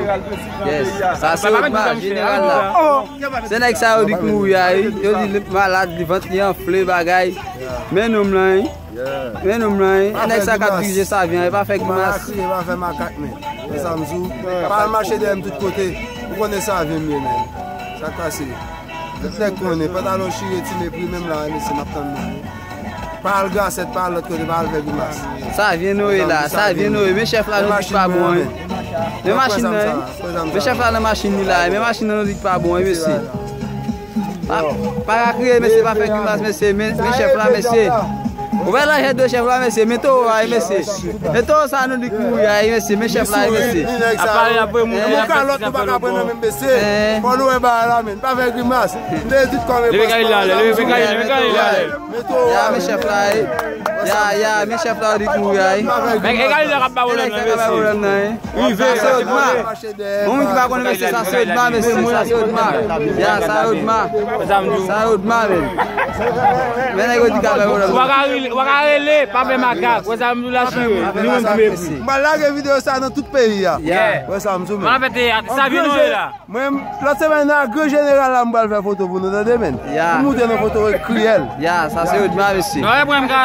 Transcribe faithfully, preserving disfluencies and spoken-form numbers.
Yes. Sa se Odma, jeneral la. Se nèg sa yo di k mouri a, wi. Yo di li malad, li vant li anfle, bagay. Men nonm lan, wi. Men nonm lan, wi. E nèg sa k ap dirije Savyen an, e pa fè grimas. Pa fè makak, men. Wè sa m di w. Pa al mache dèyè m tout kote. Ou konnen Savyen m ye, men. Sa k pase? Tout nèg konnen, pantalon chire, ti mepri, menm la, mesye, m ap tann nou. Pa al Gasèt, pa al lòt kote, pa al fè grimas. Savyen nou ye la, Savyen nou ye. Men chèf la nou di pa bon, wi. Men machin nan, wi. Men chèf la nan machin li la, men machin nan nou di pa bon, wi, mesye. Pa, pa ka kriye, mesye, pa fè grimas, mesye. Men, men chèf la, mesye. Ou wè lanjè de chèf la, mesye. Men towo a, wi, mesye. Men towo sa nou di k mouri a, wi, mesye. Men chèf la, wi, mesye. Ap pale, ap pale, moun. Yon kalòt nou pa ka pran nan men mesye. Fò nou wè bagay la, men. Pa fè grimas. M te di tout kòm e paspò. Leve kay la, leve kay la, leve kay la. Ya, men chèf la, wi. Ya, ya, men chèf la, yo di k mouri a, wi. Men e kay la k ap ba pwoblèm nan, mesye. Rive, sa se Odma. Yon moun ki pa konnen mesye, sa se Odma, mesye, sa se Odma. Ya, sa se Odma. Sa se Odma, men. Men nèg yo di k ap fè pwoblèm. Ou pa ka rele, ou pa ka rele, pa fè makak. Wè sa m di w la, chire. Ni moun ki mepri. M pral lage videyo sa nan tout peyi a. Yeah. Wè sa m di w, men. Mwen fè teyat, Savyen nou ye la. Mwen, lòt semèn nan, gran jeneral la, m pral fè foto pou nou, tande, men. Ya. M montre nou foto kriyèl. Ya, sa se Odma, mesye. Non, e mwen, m ka